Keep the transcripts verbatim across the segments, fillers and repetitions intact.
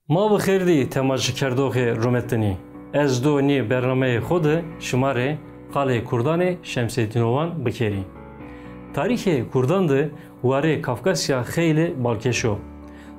Ma bi xêr dî temaşekerdoxê rûmetinî. Ez do nî bernameyê xwe de şima rê qalê Kurdanê Şemsetînovan bikerî. Tarîxê Kurdan de warê Kafkasya xeylê balkêş o.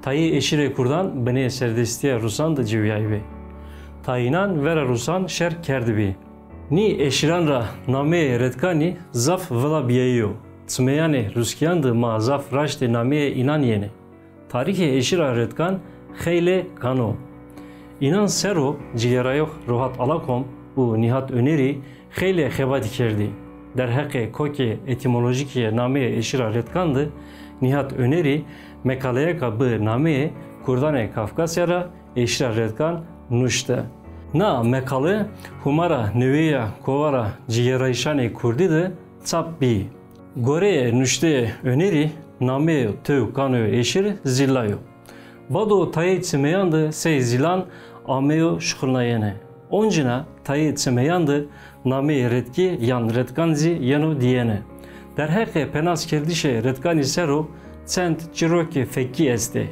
Tayê eşîrê Kurdan binê serdestiya Rûsan de ciwiyayîbî. Tayînan vera Rûsan şer kerdibî. Nî eşîran ra nameyê Redkanî zaf vila bîyayî yo. Çimeyanê Rûskiyan de ma zaf raştê nameyê înan yenê. Tarîxê eşîra Redkan xeylê kan o. Înan ser o cigêrayox Rohat Alakom û Nîhat Onerî xeylê xebatî kerdî. Derheqê kokê etîmolojîkê nameyê eşîra Redkan de Nîhat Onerî mekaleyeka bi nameyê Kurdanê Kafkasya ra eşîra Redkan nuşte. Na mekale hûmara newê ya kovara cigêrayîşanê kurdî de çap bî. Goreyê nuşteyê Onerî, nameyê tew kanoyê eşîrî Zîla yo. Bado tayê çimeyan de sey Zîlan ameyo şixulnayene. Oncîna tayê çimeyan de nameyê Redkî yan Redkan zî yeno dîyene. Derheqê penaskerdişê Redkanî ser o çend çîrokê fekkî estê.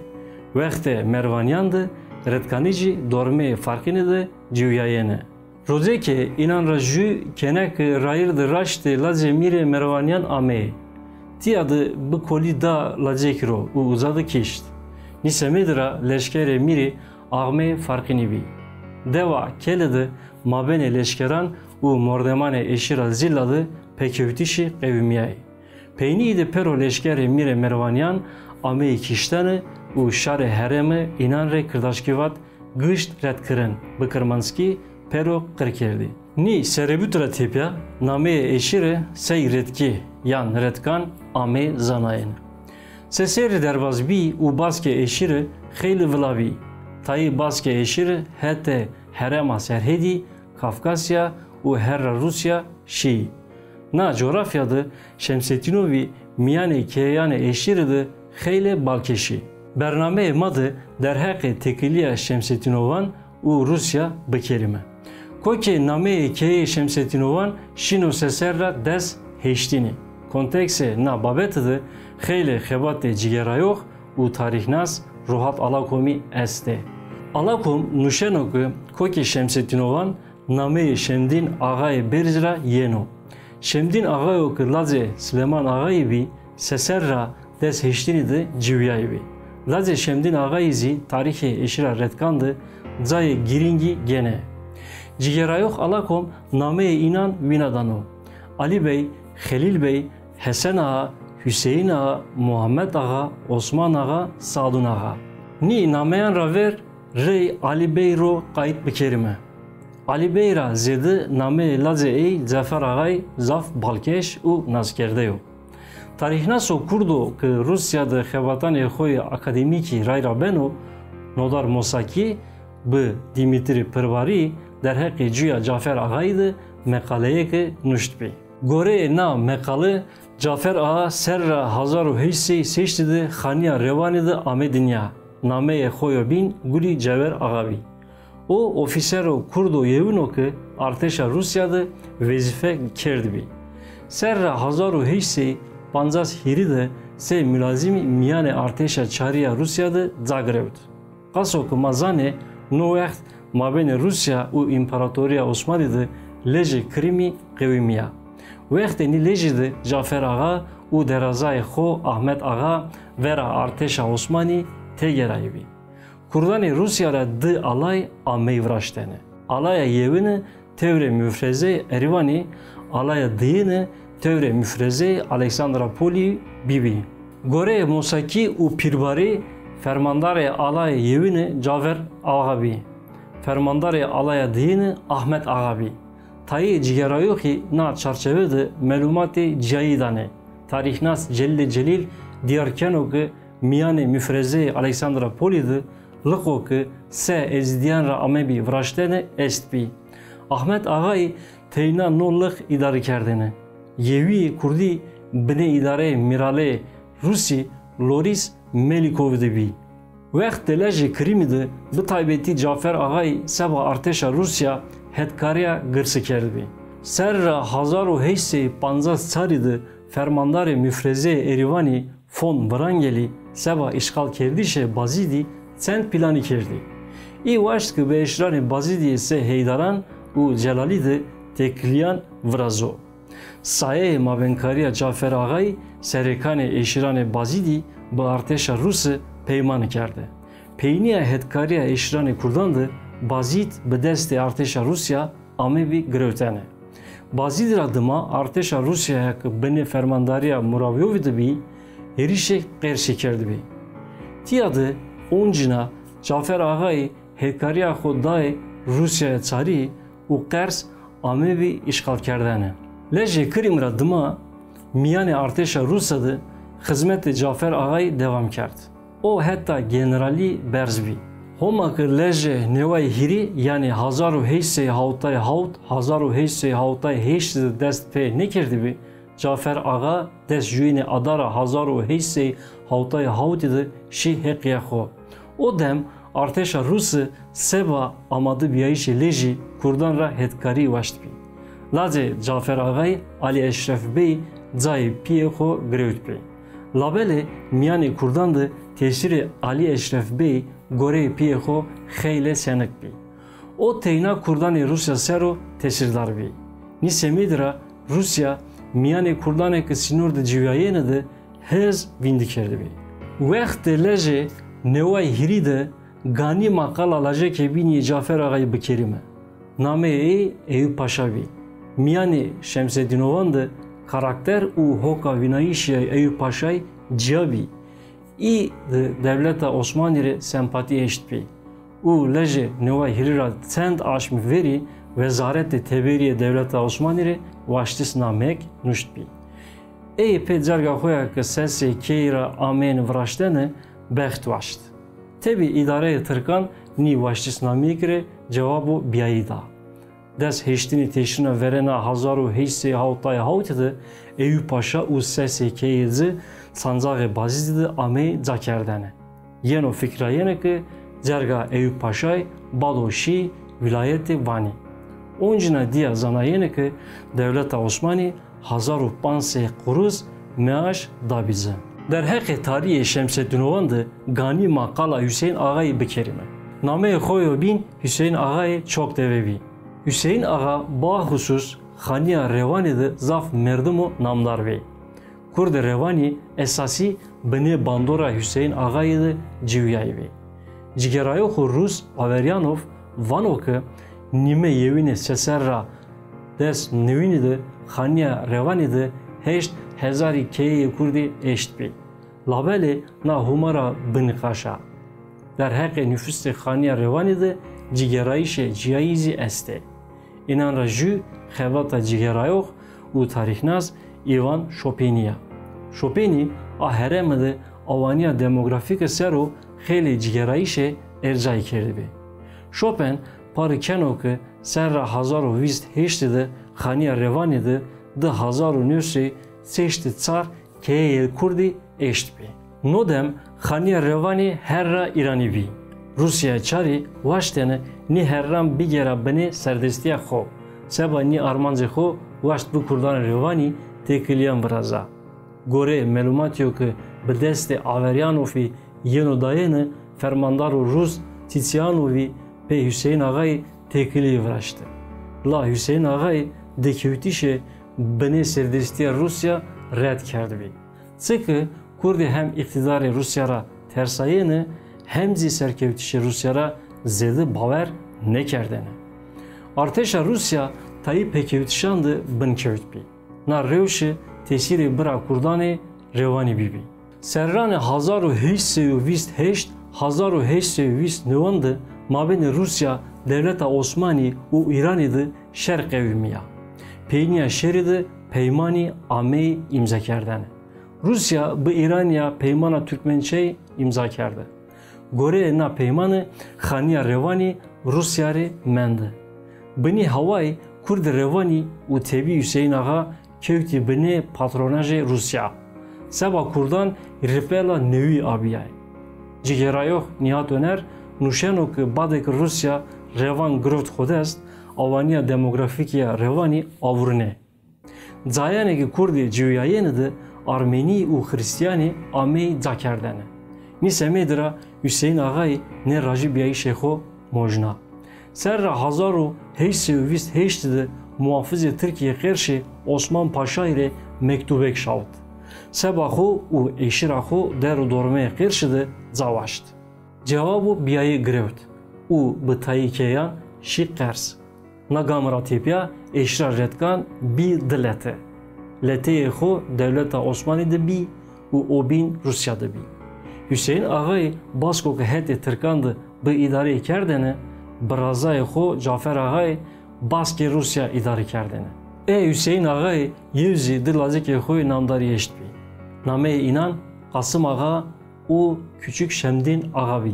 Wextê Merwaniyan de Redkanî jî dormeyê Farqînî de ciwiyayene. Rocekê înan ra jû kênek rayîr de raştê lacê mîrê Merwaniyan ameyê. Tîya de bi kolî da lacekî ro û uza de kişt. Nî semedî ra leşkerê mîrî axmeyê Farqînî bî. Dewa Kele de mabênê leşkeran û mordemanê eşîra Zîla de pêkewtişî qewimîyayî. Peynî de pêro leşkerê mîrê Merwaniyan ameyî kiştene û şarê herême înan rê Kirdaşkîvat gişt redkirin, bi kirmanckî pêro qir kerdî. Nî serebût ra tepya nameyê eşîrî sey Redkî yan Redkan ameyê zanayene. Seserî derbas bî û baskê eşîrî xeylî vila bî. Tayê baskê eşîrî hetê herêma Serhedî, Kafkasya û herra Rûsya şî. Na cografya de Şemsetînovî mîyanê keyeyanê eşîrî de xeylê balkêş î. Bernameyê ma de derheqê têkilîya Şemsetînovan û Rûsya bikerîme. Kokê nameyê keyê Şemsetînovan şîno seser ra des hêştînî. Konteksê na babete de xeylê xebatê cigêrayox û tarîxnas Rohat Alakomî estê. Alakom nuşeno ke kokê Şemsetînovan nameyê Şemdîn Axayê Berz ra yeno. Şemdîn Axayo ke lacê Silêman Axayî bî, seser ra des hêştînî de ciwiyayîbî. Lacê Şemdîn Axayî zî tarîxê eşîra Redkan de cayê girîngî gêne. Cigêrayox Alakom nameyê înan wîna dano: Alî Bey, Xelîl Bey, Hesen Axa, Huseyîn Axa, Muhammed Axa, Osman Axa, Sadun Axa. Nî nameyan ra ver rey Alî Bey ro qayît bikerîme. Alî Bey ra zêde nameyê lacê ey Cafer Axayî zaf balkêş û naskerde yo. Tarîxnaso kurdo ke Rûsya de xebatanê xo yê akademîkî rayra beno, Nodar Mosakî, bi Dîmîtrî Pirbarî derheqê cuya Cafer Axayî de meqaleyêke nuştbî. Goreyê na meqale, Cafer Axa serra hezar û heşt sey û şeştî de xanîya Rewanî de ame dinya. Nameyê xo yo bîn Gulî Cewer Axa bî. O ofîsero kurdo yewin o ke artêşa Rûsya de wezîfe kerdbî. Serra hezar û heşt sey û pancas hîrî de sey mulazimî mîyanê artêşa çarî ya Rûsya de ca girewt. Qaso ke ma zanê, no wext mabênê Rûsya û Împaratoriya Osmanî de lejê Kirimî qewimîya. Wextê nî lejî de Cafer Axa û derazayê xo Ahmet Axa vera artêşa Osmanî têgerayîbî. Kurdanê Rûsya ra di alay ameyî viraştene. Alaya yewine tewrê mufrezeyê Erîvanî, alaya diyine tewrê mufrezeyê Aleksandropolî bîbî. Goreyê Mosakî û Pîrbarî, fermandarê alaya yewine Cafer Axa bî. Fermandarê alaya diyine Ahmet Axa bî. Tayê cigêrayoxî na çarçeve de melûmatê ciyayî danê. Tarîxnas Celîlê Celîl diyar keno ke mîyanê mufrezeyê Aleksandropolî de lixo ke se ezîdîyan ra amebî viraştene estbî. Ahmet Axayî teyna no lix îdare kerdêne. Yewîyê kurdî binê îdareyê mîraleyê Rûsî Loris Melîkov de bî. Wextê lejê Kirimî de bi taybetî Cafer Axayî seba artêşa Rûsya hetkariya girsî kerdbî. Serra hezar û heşt sey û pancas çarî de fermandarê mufrezeyê Erîvanî Von Wrangel î seba îşxalkerdişê Bazîdî çend planî kerdî. Î waşt ki bi eşîranê Bazîdî yê sê Heydaran û Celalî de têkiliyan virazo. Sayeyê mabênkariya Cafer Axayî serêkanê eşîranê Bazîdî bi artêşa Rûsî peyman kerde. Peynîya hetkariya eşîranê Kurdan de Bazîd bi destê artêşa Rûsya amebî girewtene. Bazîd ra dima artêşa Rûsyaya ki binê fermandariya Murawiyovî de bî, hêrişê Qersî kerdibî. Tiya de oncîna Cafer Axayî hêtkariya xwe dayê Rûsyaya çarî û Qers amebî îşxalkerdene. Lejê Kirîm ra dima mîyanê artêşa Rûsa de xizmetê Cafer Axayî dewam kerd. O heta generalî berz bî. Homa ki lejê neway hîrî, yanî hezar û heşt sey hewtay hewt, hezar û heşt sey hewtay heşt de dest pê nekerdibî, Cafer Axa dest jûyînê Adara hezar û heşt sey hewtay hewtî de şî heqîya xwe. O dem artêşa Rûsî seba amadebiyayîşê lejî Kurdan ra hetkarî waştbî. Lacê Cafer Axayî Alî Eşref Bey cayê piyê xwe girewtbî. Labelê mîyanê Kurdan de tesîrê Alî Eşref Bey goreyê piyê xwe xeylê senik bî. O teyna Kurdanê Rûsya ser o tesîrdar bî. Nî semêdî ra Rûsya mîyanê Kurdanê ki sînor de ciwiyayêne de hêz vîndî kerdibî. Wextê lejê neway hîrî de ganî maqala lajekê bînî yê Cafer Axayî bikerîme. Nameyê ê Eyûb Paşa bî. Mîyanê Şemsedînovan de karakter û hoka vînayîşî ya Eyûb Paşayî ciya bî. Î di dewleta Osmanî rê sempatî eştbî û lejê neway hîrî ra çend aşmî verî wezaretê teberî yê dewleta Osmanî rê waştîsnameyek nuştbî. Ê pê cerga xwe ya ki sesê keyî ra ameyne viraştene bext waşt. Tebî îdareyê tirkan nî waştîsnameyekî rê cewabo biyayî da. Dest hêştînê têşîna verêna hezar û heşt sey hewtay hewtî de Eyûb Paşa û sesê keyê ci sancaxê Bazîdî de ameyî cakerdene. Yeno fikrayene ki cerga Eyûb Paşayî bado şî wîlayetê Vanî. Oncîna diya zanayene ki dewleta Osmanî hezar û panc sey qurûz meaş dabî ci. Derheqê tarîyê Şemsedînovan de ganî maqala Hüseyin Axayî bikerîme. Nameyê xwe yo bîn Hüseyin Axayê Çokdeve bî. Hüseyin Axa baxusûs Xaniya Rewanî de zaf merdimo namdar bî. Kurdê Rewanî esasî binê bandora Hüseyin Axayî de ciwiyayî bî. Cigerayoxo rûs Averyanov vano ki nîme yewînê seser ra des newînî de Xaniya Rewanî de heşt hezarî keyeyê kurdî eştbî. Labelê na hûmara bi niqaş a. Derheqê nufusê Xaniya Rewanî de cîgerayîşê ciyayî zî estê. Înan ra jû xebata cîgerayox û tarîxnas Îvan Şopênî ya. Şopênî a herême de awaniya demografîke ser o xeylê cîgerayîşê ercayî kerdibî. Şopen parî keno ki serra hezar û vîst heştî de Xaniya Rewanî de di hezar û neh sey sêştî çar keyeyê kurdî eştbî. No dem Xaniya Rewanî herra Îranî bî. Rûsyaya çarî waştene nî herram bigera binê serdestîya xo. Seba nî armancê xo waşt bi kurdanê Rewanî têkiliyan viraza. Goreyê melûmatî yo ki bi destê Averyanovî yeno dayene, fermandaro rûs Tîtsyanovî pê Hüseyin Axayî têkiliyê viraşte. La Hüseyin Axayî dêkewtîşê binê serdestîya Rûsya red kerdibî. Çike kurdê hem îqtîdarê Rûsya ra tersayêne, hem zî serkewtîşê Rûsya ra zêde bawer nekerdene. Artêşa Rûsya tayî pêkewtîşan de bin kewtbî. Na rewşe tesîrê bira kurdanê Rewanî bîbî. Serranê hezar û heşt sey û vîst heşt, hezar û heşt sey û vîst newan de mabênê Rûsya, dewleta Osmanî û Îranî de şer qewimîya. Peynîya şerî de peymanî ameyî îmzakerdene. Rûsya bi Îranî ya peymana Turkmençayî îmza kerde. Goreyê na peymane Xaniya Rewanî Rûsya rê mende. Binî hawayî kurdê Rewanî û tebî Hüseyin Axa kewtî binê patronajê Rûsya. Seba kurdan ripela newî abiyayê. Cigêrayox Nihat Oner nûşeno ki badê ki Rûsya Rewan girot xwedest, awaniya demografîkî ya Rewanî avurine. Cayanê ki kurdê ciwiyayêne de armenî û xirîstiyanî ameyî cakerdene. Nî semêdî ra Hüseyin Axayî nê rajîbiyayîşê xo Mojna. Serra hezar û heşt sed û bîst û heşt de muhafizê Tirkiyê qerşê Osman Paşayê rê mektûbek şawit. Seba xwe û êşira xwe der û dormeyê qerşê de cawaşt. Cewabo biyayê girewt û bi tayî keyan şî qers. Na gam ra têpiya êşira redkan bî di lete. Leteyê xwe dewleta Osmanî de bî û obîn Rûsya de bî. Hüseyin Axayê basko ke hetê Tirkan de bi îdareyê kerdene, bi razayê xwe Cafer Axayê baskê Rûsya îdare kerdene. Ê Hüseyin Axayê yew zî di lazikê xwe namdarî eşt bî. Nameyê înan Qasim Axa û Küçük Şemdîn Axa bî.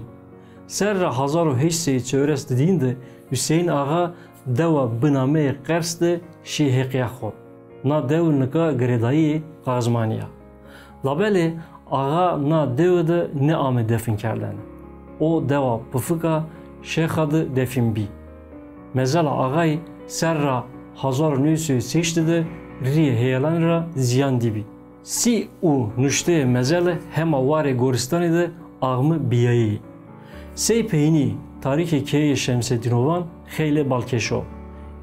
Serra hezar û heşt sed û çewres didîn de Hüseyin Axa dewa bi nameyê Qers de şî heqiya xwe. Na dew nika girêdayî Qaxizmanî ya. Labelê Axa na dewe de neame defin kerdene. O dewa Pifika Şêxa de defin bî. Mezela Axayî serra hezar û neh sed û sêştê de riyê heyelan ra ziyan dîbî. Sî û nuşteyê mezele hema warê goristanê de axmi biyayî. Sey peynî tarîxê keyeyê Şemsedînovan xeylê balkêş o.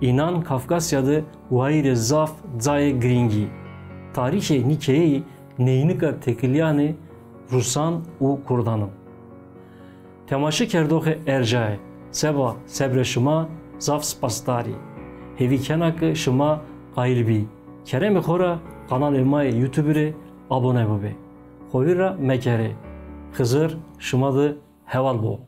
Înan Kafkasya de wayîrê zaf cayê girîngî. Tarîxê nî keyeyî neynika têkiliyanê Rûsan û Kurdan in. Temaşekerdoxê erjayê, seba sebrê şima zaf spasdarî. Hêvî kena ke şima qayîl bî. Keremê xo ra kanalê ma yê YouTube rê abone bibê. Xovîr ra mekerê. Xizir şima de heval bo.